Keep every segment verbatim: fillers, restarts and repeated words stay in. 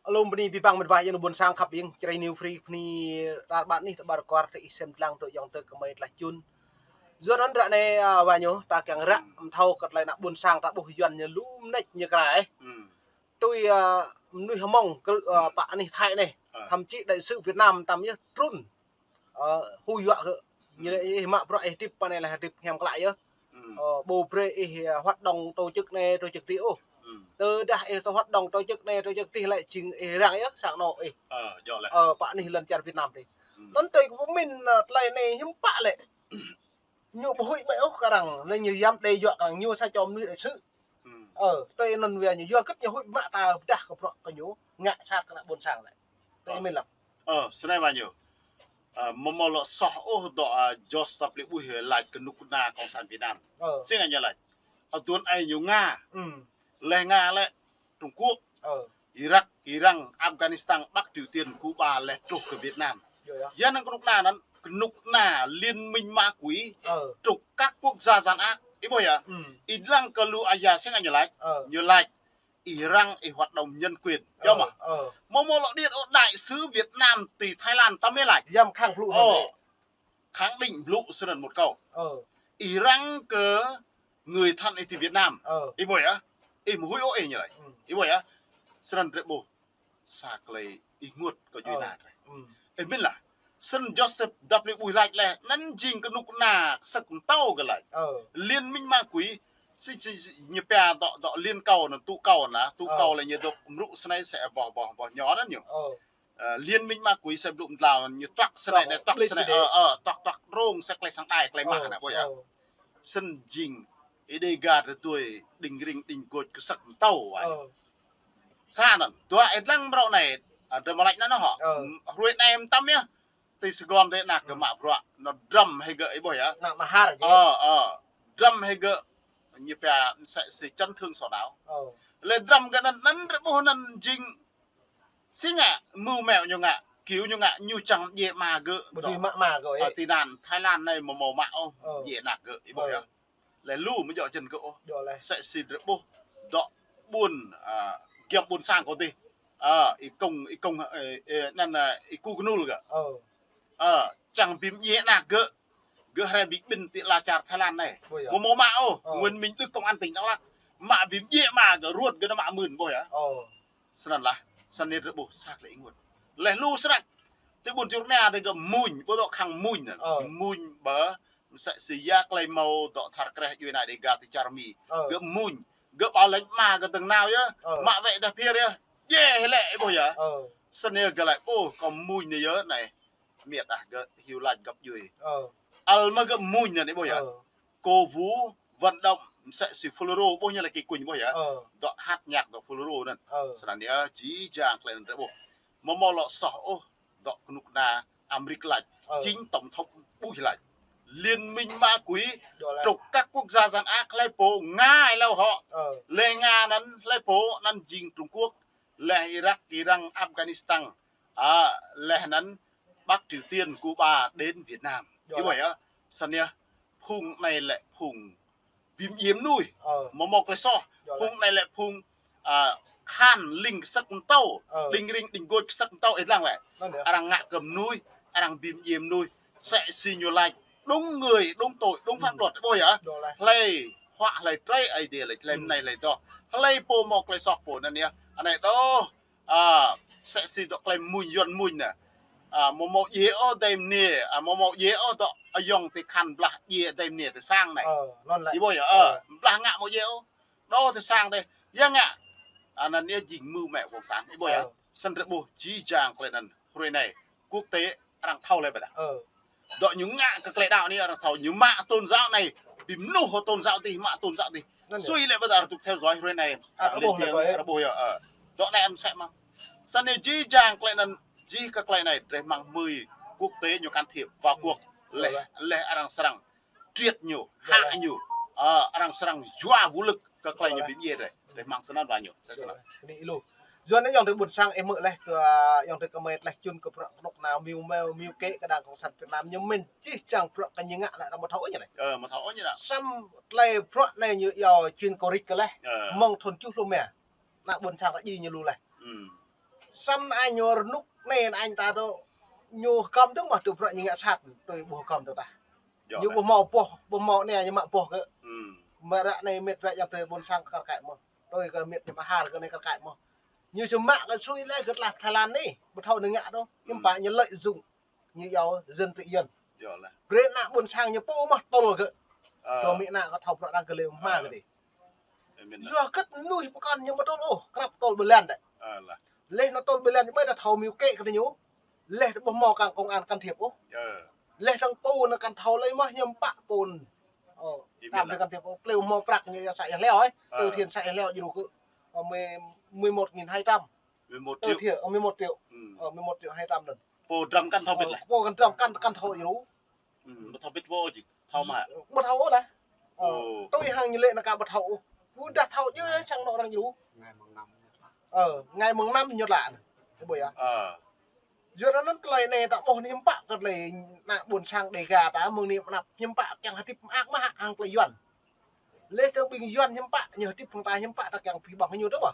Alum bơni abih bang mĕt wa ayŏng adơi ƀuôn sang khăp ƀing Jrai New Free bơni ta ƀă anih ta ƀar kuar tơ ih sem dlăng tơ ayŏng adơi kơmơi tlaih čun. Yua anŭn ră anai, a, wa ñu ta kiăng ră mthâo kơ tơlơi ană ƀuôn sang ta ƀuh Yuan ñu lu mơneč ñu kra ih. Tui, a, mơnuih hmâo krư̆, a, pă anih Thái anai. Thậm chí đại sứ Việt Nam tam yơh trŭn. Ơ, hui yua kơ. Ñu lĕ ih mă bruă ih hơdip pơ anai lĕ hơdip hiam klă yơh. Ơ, ƀu brơi ih, ơ, hoạt động tổ chức anai tổ chức adih ôh. Tơdah ih tơ hoạt động tổ chức anai tổ chức adih lĕ jing ih răng yơh sang anŏ ih. Ơ, pă anih lŏn čar Việt Nam adih. Anŭn tui kơ pơmĭn, ơ, tơlơi anai hiư̆m pă lĕ. Ñu ƀu huĭ ƀai ôh kơ arăng, lĕ ñu yăm đe dọa kơ arăng, ñu sa čô mơnuih đại sứ. Ơ, tui anŭn wa ñu, yua hơget ñu huĭ mă ta pơdah kơ bruă kơ ñu, ngă sat kơ ană ƀuôn sang lĕ. Tui mĭn lăm. Ơ, snei wa ñu. Ơ, mơ̆ mơ̆ lŏ soh ôh dŏ, a, Joseph lĕ ƀuh lač kơnuk kơna Cộng sản Việt Nam. Ơ. Sing ñu lač. Ơ, tuan ai ñu Nga. Leh Nga lĕ Trung Quốc. Ơ. Iraq, Iran, Afghanistan, Bắc Triều Tiên, Cuba, leh truh kơ Việt Nam. Yua anŭn kơnuk kơna anŭn, kơnuk kơna Liên minh ma quỷ, trục các quốc gia gian ác. Ih ƀuh yơh. Ih dlăng kơ lu aya sing ñu lač. Ơ. Ñu lač. Ih răng ih hoạt động nhân quyền. Yơh mơ̆. Mơ̆ mơ̆ lŏ điêt ôh đại sứ Việt Nam ti Thái Lan tơmĕ lač. Yăm khăng blŭ. Ơ. Khẳng định blŭ snăn một câu. Ih răng kơ người thân ih ti Việt Nam. Ih ƀuh yơh. Ih mơ̆ huĭ ôh ih ñu lač. Ih ƀuh yơh. Snăn drơi ƀuh. Sa tơlơi ih ƀuh kơ djuai ania drơi. Ih mĭn lah. Snăn Joseph dăp lĕ ƀuh lač leh. Anŭn jing kơnuk kơna kơsơ̆k mơtâo kơ lač. Liên minh ma quỷ. Si, si, si, ñu pia dŏ, dŏ liên cầu anŭn, tụ cầu anŭn, tụ cầu lĕ ñu dŏ mrŭ snei sĕ boh, boh, boh ñu anŭn ñu. Ơ, Liên minh ma quỷ sĕ blŭ mơdlao ñu tuăk snei, tuăk snei, ơ, ơ, tuăk, tuăk rông sĕ tơlơi sang đai, tơlơi mah anŭn ƀuh yơh. Snăn jing, ih đe ga tơdơi, đing ring, đing gôč kơsơ̆k mơtâo wa. Sa anŭn, dua ih dlăng mrâo anai, a, drăm lač anŭn hŏ. Hrơi anai mơtam yơh. Ti Sài Gòn dih ană gơ̆ mă bruă, anŭn drăm hĭ gơ̆ ih ƀuh yơh. Ană mahar jing. Ơ, ơ, drăm hĭ gơ̆, ñu pia msĕ si chấn thương sọ não. Lĕ drăm gơ̆ anŭn, anŭn drơi ƀuh anŭn jing Si ngă, mơ̆ mơ̆ ñu ngă, kiu ñu ngă, ñu čang djĕ ama gơ̆. Ƀu dưi mă ama gơ̆, ơ, ti anăn Thái Lan anai mơ̆ mơ̆ mă ôh, djĕ ană gơ̆, ih ƀuh yơh. Lĕ lu mơ̆ djŏ jăn gơ̆ ôh. Djŏ lĕ. Sĕ si drơi ƀuh, dŏ ƀuôn, a, giăm ƀuôn sang kâo dih. A, ih kông, ih kông, ơ, ơ, anăn, a, ih ku kơnul gơ̆. Ơ. Ơ, čang bi mdjĕ ană gơ̆. Gơ̆ hrơi bi ƀĭn ti ala čar Thái Lan anai. Ơ, yơh. Mơ̆ mơ̆ mă ôh, Nguyễn Minh Đức công an tỉnh Đắk Lắk. Mă bi mdjĕ ama gơ̆ ruăt gơ̆ anŭn mă mưn ƀuh yơh. Ơ. Snăn lah, snăn drơi ƀuh sa tơlơi ih ƀuh. Leh lu snăk. Ti ƀuôn Čư̆ Rơnia dih gơ̆ mmuñ, ƀu dŏ khăng mmuñ anŭn. Ơ. Mmuñ ƀơ, msĕ si ya tơlơi hmâo dŏ thar kreh djuai ania Dega ti čar Mi. Ơ. Gơ̆ mmuñ, gơ̆ ƀao lĕ ama gơ̆ dơ̆ng nao yơh. Ơ. Mă wĕ dah phiơr yơh. Djĕ hĭ lĕ ih ƀuh yơh. Ơ. Snăn gơ̆ laĭ, ôh, kâo mmuñ anai yơh anai. Miêt ah gơ̆ hyu lač găp djuai. Ơ. Ăl mơ̆ gơ̆ mmuñ anŭn ih ƀuh yơh. Ơ. Cổ vũ vận động msĕ si Fulro ƀuh ñu lĕ kơ kuñ ƀuh yơh. Ơ. Dŏ hát nhạc dŏ Fulro anŭn. Ơ. Snăn yơh, jih jang tơlơi anŭn drơi ƀuh. Mơ̆ mơ̆ lŏ soh ôh, dŏ kơnuk kơna Amêrik lač. Ơ. Chính tổng thống Bush lač. Liên minh ma quỷ, djŏ lĕ, trục các quốc gia gian ác hlơi pô Nga ih lăi hŏ. Ơ. Lĕ Nga anŭn hlơi pô anŭn jing Trung Quốc. Leh Iraq, Iran, Afghanistan. A, leh anŭn Bắc Triều Tiên, Cuba đến Việt Nam. Djŏ lĕ. Ih ƀuh yơh. Snăn yơh. Phung anai lĕ phung bi mdjiê mơnuih. Ơ. Mơ̆ mơ̆ tơlơi soh. Djŏ lĕ. Phung anai lĕ phung, a, khăn ling kơsơ̆k mơtâo. Ơ. Đing ring, đing gôč kơsơ̆k mơtâo ih dlăng wĕ. Anŭn yơh. Arăng ngă kơ mơnuih, arăng bi mdjiê mơnuih. Sĕ si ñu lač. Đúng người, đúng tội, đúng pháp luật. Ƀuh yơh. Djŏ lĕ. Hlơi huă, hlơi trei, Ơi Adai lač, hlơi mơnai, hlơi dŏ. Hlơi pô hmâo tơlơi soh pô anŭn yơh. Anai dŏ. A, sĕ si dŏ tơlơi mmuñ Yuan mmuñ anai. A, mơ̆ mơ̆ djĕ ôh adơi mơnê, a, mơ̆ mơ̆ djĕ ôh dŏ ayŏng ti khăn blah djĕ adơi mơnê ti sang anai. Ơ, anŭn lĕ. Ih ƀuh yơh, ơ, blah ngă mơ̆ djĕ ôh. Dŏ ti sang dih. Ya ngă. A, anŭn yơh jing mơ̆ mơ̆ cộng sản. Ih ƀuh yơh. Ơ. Snăn drơi ƀuh jih jang tơlơi anŭn. Hrơi anai. Quốc tế arăng thâo lĕ ƀiă dah. Ơ. Dŏ ñu ngă kơ tơlơi đaŏ anai arăng thâo, ñu mă tôn giáo anai, bi mơnuh hŏ tôn giáo dih, mă tôn giáo dih. Anŭn yơh. Sui lĕ ƀiă dah arăng tŭk theo dõi hrơi anai. Arăng ƀuh lĕ ƀiă. Arăng ƀuh yơh, ơ. Dŏ anai ăm sĕ mơ̆. Snăn anai jih jang tơlơi anŭn, jih kơ tơlơi anai, drơi mơ̆ng mơi quốc tế ñu can thiệp vào cuộc. Leh, leh arăng srăng triệt ñu, hă ñu. Ơ, arăng srăng yua vũ lực kơ tơlơi ñu bi mdjiê drơi. Drơi mơ̆ng snăn wa ñu. Sĕ snăn. Anai lu. Yua anai ayŏng adơi ƀuôn sang ih hmư̆ leh, tơ, ayŏng adơi kơmơi tlaih čun kơ bruă kơnuk kơna mơ̆ mơ̆ mơ̆ kĕ kơ đảng cộng sản Việt Nam ñu mĭn jih jang bruă kơ ñu ngă lĕ arăng mơ̆ thâo ôh ñu lĕ. Ơ, mơ̆ thâo ôh ñu lĕ. Snăn tơlơi bruă anai ñu yua čun kơ rik kơ leh. Ơ. Mơ̆ng thŭn tơjuh pluh rơma. Ană ƀuôn sang ta djai ñu lu leh. Samơ̆ anai ñu rơnŭk anai, anai ta tơ ñu hơgŏm tơ̆ng mơ̆ tŭ bruă ñu ngă sat, tui ƀu hơgŏm tơ̆ng tah. Ñu ƀu hmâo boh, ƀu hmâo anai ñu mă boh kơ. Mă ră anai mĕt wa yang tơ ƀôn sang kar kaĭ mơ̆. Tui kơ mĕt ñu ƀu hal kơ anai kar kaĭ mơ̆. Ñu sơmă kơ sui lĕ kơ tơlơi Thái Lan anai, ƀu thâo anai ngă tơ. Hiư̆m pă ñu lợi dụng ñu yua dân tị dân. Brơi ană ƀôn sang ñu pô mơ̆ tơl kơ. Tơ mĭ ană kơ thâo bruă đang kơ lĕ mă kơ dih. Yua kơ mơnuih pơkŏn ñu ƀu tơl ôh, krăp tơl ƀơi lăn đĕ. Leh anŭn tơl ƀơi lăn ƀơi ta thâo mơ̆ kĕ kơ ñu. Leh ta ƀu hmâo kăng công an can thiệp ôh. Leh tơ̆ng pô anŭn can thâo lơi mơ̆ hiư̆m pă pô anŭn. Ơ, tam ƀơi can thiệp ôh. Plei hmâo prăk ñu sa ia hleo ơi. Từ thiện sa ia hleo djru kơ. Ơ, mười, mười một nghìn hai trăm. Từ thiện, ơ, mười một triệu. Ơ, mười một triệu hai trăm anŭn. Pô dram can thâo ƀĭt leh. Pô can dram can, can thâo djru. Ƀu thâo ƀĭt pô či. Thâo mă. Ƀu thâo ôh lah. Tui hăng ñu lĕ anŭn kơ ƀu thâo ôh. Ƀu dah thâo djơ̆ sang anŏ arăng djru. Ơ, ngày mùng năm ñu lăi. Ơ. Yua anŭn tơlơi anai ta ƀuh anai hiư̆m pă kơ tơlơi ană ƀôn sang Dêga ta mơ̆ng anai pơ anăp hiư̆m pă kiăng hơdip mơak mơ̆ hăng tơlơi Yuan. Leh tơ ƀing Yuan hiư̆m pă, ñu hơdip hăng ta hiư̆m pă ta kiăng pơhiăp ƀơ̆ng ñu tơ ƀă.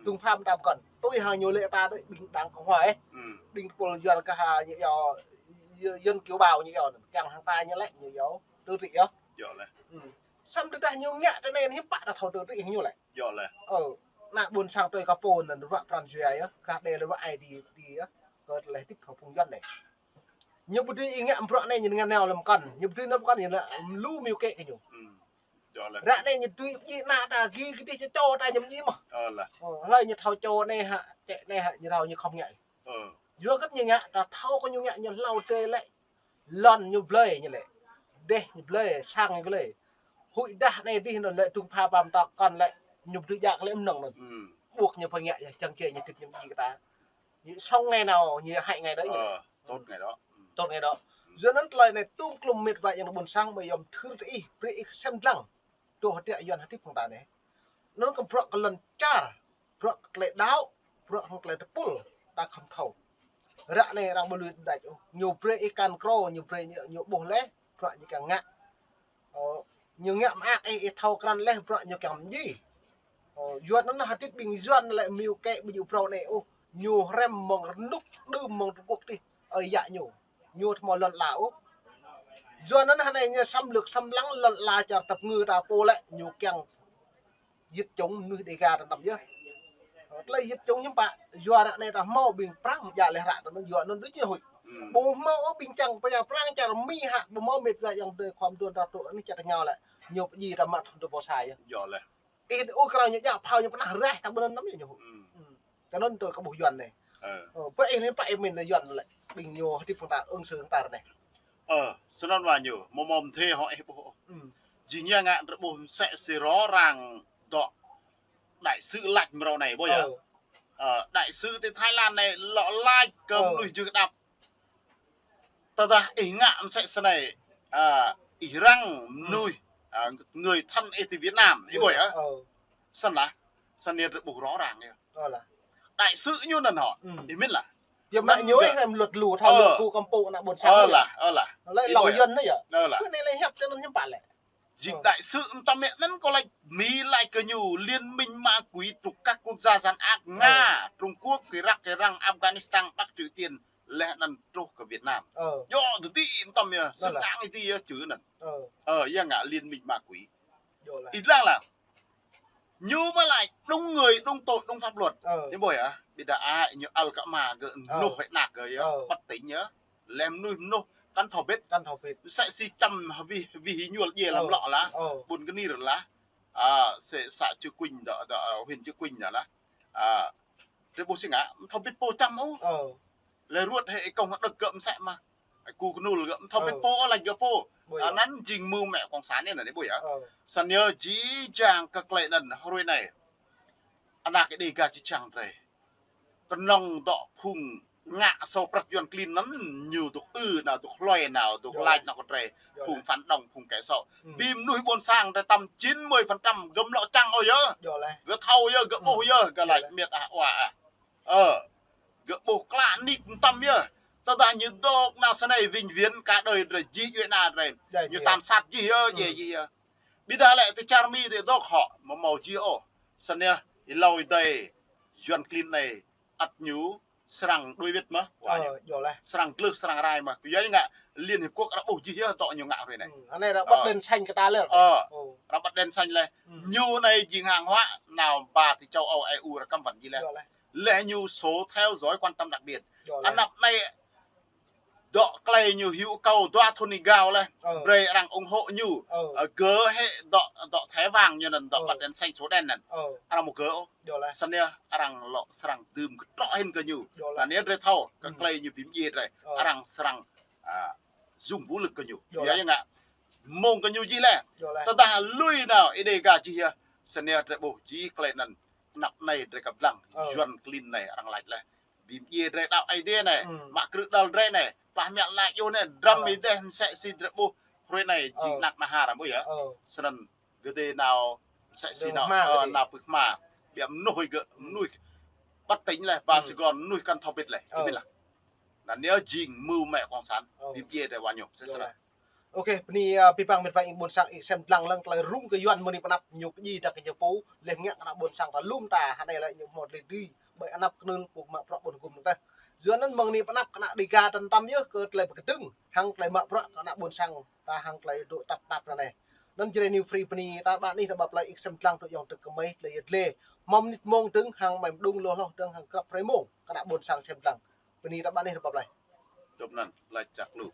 Tŭng pham ta pơkŏn. Tui hăng ñu lĕ ta đĕ ƀing đảng Cộng hòa ơ. Ƀing tơpul Yuan kơ ha ñu yua, Yuan kiêu bào ñu yua anŭn. Kiăng hăng ta ñu lĕ ñu yua tơtri yơh. Samơ̆ tơdah ñu ngă tơ anai hiư̆m pă ta thâo tơtri hăng ñu lĕ. Ơ, ană ƀôn sang tui kơ pô anŭn ruă pran jua yơh. Kơ đe lĕ ruă ai di, di yơh. Kơ tơlơi hơdip hăng phung Yuan anai. Ñu ƀu dưi ih ngă bruă anai ñu ngă nao lăm kăn. Ñu ƀu dưi nao kăn ñu lĕ lu mơ̆ kĕ kơ ñu. Ră anai ñu dưi pơdjai ană ta gih kơ dih čô ta ñu pơdjai mơ̆. Hlơi ñu thâo čô anai hă, čĕ anai hă, ñu thâo ñu khŏm ngă. Yua kơ ñu ngă, ta thâo kơ ñu ngă ñu hlâo tê lĕ. Lŏn ñu blơi ñu lĕ. Dêh ñu blơi, sang ñu blơi. Huĭ dah anai dih anŭn lĕ tŭng pha pam ta kăn lĕ. Ñu ƀu dưi jak lĕ mơnơ̆ng anŭn. Ƀuh ñu pơngă yơh, čang čê ñu tĭp ñu pơdjai kơ ta. Ñu sống ngày nào, ñu hại ngày đấy. Tốt ngày đó. Tốt ngày đó. Yua anŭn tơlơi anai tŭm klum mĕt wa yang ƀôn sang mơ̆ yom thưr tơ ih, brơi ih sem dlăng. Tơ hơdră Yuan hơdip hăng ta anai. Anŭn kơ bruă kơ lŏn čar, bruă kơ tơlơi đaŏ, bruă kơ tơlơi tơpul, ta khŏm thâo. Ră anai arăng ƀu lui đač ôh. Ñu brơi ih kăn krô, ñu brơi ñu, ñu ƀuh leh, bruă ñu kiăng ngă. Ơ, ñu ngă mơak ih, ih thâo krăn leh, bruă ñu kiăng mơdjai. Ơ, Yuan anŭn hơdip ƀing Yuan lĕ mơ̆ kĕ ƀu djơ̆ phrâo anai ôh. Ñu hrăm mơ̆ng rơnŭk đưm mơ̆ng Trung Quốc tih. Ơi yă ñu. Ñu ƀu hmâo lŏn ala ôh. Yuan anŭn hơnai ñu xâm lược xâm lăng lŏn ala čar tơpơngư ta pô lĕ ñu kiăng diệt chủng mơnuih Dêga ta tăm yơh. Ơ, tơlơi diệt chủng hiư̆m pă, yua ră anai ta hmâo ƀing Prăng djă leh ră ta anŭn yua anŭn đôč ñu huĭ. Ƀu hmâo ôh ƀing čang pơña Prăng čar Mi hă, ƀu hmâo mĕt wa yang tơ khŏm tuan ta tŭ anai čar ta ngă lĕ. Ñu pơdjai ta mă thun tơ pô sa yơh. Ih ôh krao ñu djă phao ñu pơnah reh ta ƀơi anŭn tăm yơh ñu huĭ. Kơ anŭn tơ kơ ƀuh Yuan anai. Ơ, pơ ih anai pă ih min anai Yuan lĕ. Ƀing ñu hơdip hăng ta ứng xử hăng ta anai. Ơ, sơnăn wa ñu, mơ̆ mơ̆ mơthê hŏ ih ƀuh. Jing ñu ngă drơi ƀuh msĕ si rŏ răng dŏ. Đại sứ lač mrâo anai, ƀuh yơh. Ơ, đại sứ ti Thái Lan anai lŏ lač kơ mơnuih jưh đăp. Tơdah ih ngă msĕ snei, a, ih răng mơnuih, a, người thân ih ti Việt Nam, ih ƀuh yơh. Snăn lah, snăn ñu drơi ƀuh rŏ răng yơh. Đại sứ ñu anŭn hŏ, ih min lah. Yơh mă ñu ih hrăm luật lŭ, thâo luật kơ kăm pô ană ƀôn sang. Ơ lah, ơ lah. Lĕ lŏng Yuan anai yơh. Ơ lah. Kơ anai lĕ hiăp tơ anŭn hiư̆m pă lĕ. Jing đại sứ mơtam mĕ anŭn kơ lač Mi lač kơ ñu liên minh ma quỷ trục các quốc gia gian ác Nga, Trung Quốc, Iraq, Iran, Afghanistan, Bắc Triều Tiên, leh anŭn truh kơ Việt Nam. Djŏ tơdơi mơtam yơh, xứng đáng ih tui yơh chữ anŭn. Ơ, yơh ngă liên minh ma quỷ. Ih lăng lah. Ñu mă lač đúng người, đúng tội, đúng pháp luật. Ih ƀuh yơh, ƀiădah ai ñu ăl kơ ama gơ̆, mơnuih hĕ ană gơ̆ yơh, bất tỉnh yơh. Leh mơnuih mơnuih kăn thâo ƀĭt. Kăn thâo ƀĭt. Msĕ si čăm wih, wih hĭ ñuôl djiê lăm lŏ lah. Ƀuôn Kơnir lah. A, sĕ xã Chư Kuin dŏ, dŏ, huyện Chư Kuin dŏ lah. A, drơi ƀuh si ngă, mơ̆ thâo ƀĭt pô čăm ôh. Lĕ ruăt hĕ kông hơđơ̆k gơ̆ msĕ mơ̆. Ku kơnul gơ̆, mơ̆ thâo ƀĭt pô, lač gơ̆ pô. Anăn jing mơ̆ mĕ cộng sản anai, ih ƀuh yơh. Snăn yơh jih jang kơ tơlơi anăn hrơi anai. Ană kơ Dêga či čang drơi. Kơnơ̆ng dŏ phung ngă sô prăt Yuan klin anŭn ñu dŏ ư nao, dŏ hloi nao, dŏ lač nao kơ drơi. Phung phản động, phung kẻ xấu. Bi mơnuih ƀôn sang drơi tăm chín mươi phần trăm gơ̆ mlŏ čang ôh yơh. Gơ̆ thâo yơh, gơ̆ ƀuh yơh, gơ̆ lač mĕt ah, wa ah. Ơ, gơ̆ ƀuh klă nik mơtam yơh. Tơdah ñu dŏ nao snei vĩnh viễn cả đời drơi jih djuai ană drơi. Ñu tàn sát jih yơh, jih jih yơh. Ƀiădah lĕ ti čar Mi ti dŏ hŏ, mơ̆ hmâo jih ôh. Snăn yơh, ih lâo ih dai, Yuan klin anai, Ñu srăng đuaĭ wĭt mơ̆, wa ñu. Ơ, yơh lĕ. Srăng glưh, srăng rai mơ̆. Kơ yua ngă Liên Hiệp Quốc arăng ƀuh jih yơh dŏ ñu ngă hrơi anai. Ơ, anai arăng bật đèn xanh kơ ta lĕ. Ơ, arăng bật đèn xanh lĕ. Ñu anai jing hàng hóa nao ba ti châu Âu, E U arăng cấm vận jih lĕ. Yơh lĕ. Lĕ ñu số theo dõi quan tâm đặc biệt. Yơh lĕ. Anăp anai dŏ tơlơi ñu hyu akâo dua thŭn ih gao lĕ. Ơ. Brơi arăng ủng hộ ñu. Ơ. Ơ, gơ̆ hĕ dŏ, dŏ thẻ vàng ñu anŭn, dŏ bật đèn xanh số đen anŭn. Ơ. Arăng mơ̆ gơ̆ ôh. Yơh lĕ. Snăn arăng lŏ srăng dưm kơtrŏ hĭn kơ ñu. Yơh lĕ. Anŭn yơh drei thâo, kơ tơlơi ñu bi mdjiê drei. Ơ. Arăng srăng, a, dùng vũ lực kơ ñu. Yơh lĕ. Yua ngă mơ̆ng kơ ñu jih lĕ. Yơh lĕ. Tơdah lui nao Ơi Adai gah jih yơh. Snăn drei ƀuh jih tơlơi anŭn. Anăp anai drei kăp lăng. Ơ. Yuăn klin anai arăng laĭ lĕ. Bi mdjiê drei đaŏ Ơi Adai anai. Mă krư̆ đăl drei anai. Plah mă laĭ yơh anai. Dram Ơi Adai msĕ si drei ƀuh. Hrơi anai jing anăk nahar ƀuh yơh. Ơ. Snăn gơ̆ đei nao msĕ si nao, ơ, nao pưk hma. Biă mơnuih gơ̆, mơnuih bất tỉnh lĕ, ba Sài Gòn mơnuih kăn thâo bĭt lĕ. Ơ. Bĭt lĕ. Anŭn yơh jing mơ̆ng mĕ cộng sản. Ơ. Bi mdjiê drei wa ñu. Msĕ snăn. Ơ. Ok, bơni, ơ, abih bang met wa ƀing ƀôn sang ih sem dlăng lăng tơlơi rŭng kơ Yuăn mơ̆ng anai pơ anăp ñu pơdjai ta kơ ñu pô, leh ngă kơ ană ƀôn sang ta lŏm ta, hơnai lĕ ñu hmâo tơlơi dưi, ƀơi anăp kơnơ̆ng pô mă bruă ƀôn hgŭm tơh. Yua anŭn mơ̆ng anai pơ anăp kơ ană Dega ta tam yơh kơ tơlơi pơkơdơ̆ng, hăng tơlơi mă bruă kơ ană ƀôn sang ta hăng tơlơi dŏ tap tap anai. Anŭn Jrai New Free bơni ta ƀă anih ta ƀă plơi ih sem dlăng tui yŏng tơk kơmơi tơlơi yơh dleh. Hmâo mơnit mơ̆ng dơ̆ng hăng mơ̆ng mơđung lŏh lŏh dơ̆ng hăng krăp hrơi mơ̆ng kơ ană ƀôn sang sem dlăng. Bơni ta ƀă anih ta ƀă plơi. Tŭp anŭn, laĭ čăk lu.